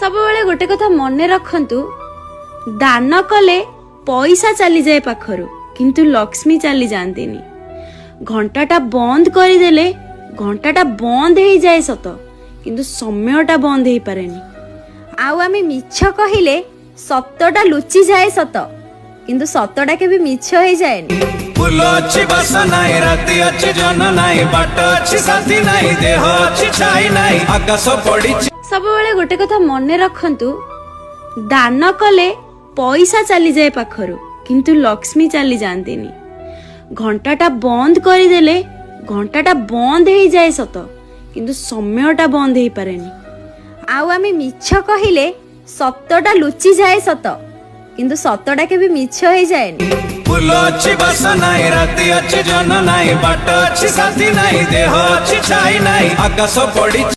ସବୁବେଳେ ଗୋଟେ କଥା ମନେ ରଖନ୍ତୁ, ଦାନ କଲେ ପଇସା ଚାଲିଯାଏ ପାଖରୁ, କିନ୍ତୁ ଲକ୍ଷ୍ମୀ ଚାଲି ଯାଆନ୍ତିନି। ଘଣ୍ଟାଟା ବନ୍ଦ କରିଦେଲେ ଘଣ୍ଟାଟା ବନ୍ଦ ହେଇଯାଏ ସତ, କିନ୍ତୁ ସମୟଟା ବନ୍ଦ ହେଇପାରେନି। ଆଉ ଆମେ ମିଛ କହିଲେ ସତଟା ଲୁଚିଯାଏ ସତ, କିନ୍ତୁ ସତଟା କେବେ ମିଛ ହେଇଯାଏନି। ଫୁଲ ଅଛି, ବାସ ନାହିଁ, ରାତି ଅଛି, ଜହ୍ନ ନାହିଁ, ବାଟ ଅଛି, ସାଥୀ ନାହିଁ, ଦେହ ଅଛି, ଛାଇ ନାହିଁ, ଆକାଶ ପଡିଛି। ସବୁବେଳେ ଗୋଟେ କଥା ମନେ ରଖନ୍ତୁ, ଦାନ କଲେ ପଇସା ଚାଲିଯାଏ ପାଖରୁ, କିନ୍ତୁ ଲକ୍ଷ୍ମୀ ଚାଲି ଯାଆନ୍ତିନି। ଘଣ୍ଟାଟା ବନ୍ଦ କରିଦେଲେ ଘଣ୍ଟାଟା ବନ୍ଦ ହେଇଯାଏ ସତ, କିନ୍ତୁ ସମୟଟା ବନ୍ଦ ହେଇପାରେନି। ଆଉ ଆମେ ମିଛ କହିଲେ ସତଟା ଲୁଚିଯାଏ ସତ, କିନ୍ତୁ ସତଟା କେବେ ମିଛ ହେଇଯାଏନି। ଫୁଲ ଅଛି, ବାସ ନାହିଁ, ରାତି ଅଛି, ଜହ୍ନ ନାହିଁ, ବାଟ ଅଛି, ସାଥୀ ନାହିଁ, ଦେହ ଅଛି, ଛାଇ ନାହିଁ, ଆକାଶ ପଡିଛି।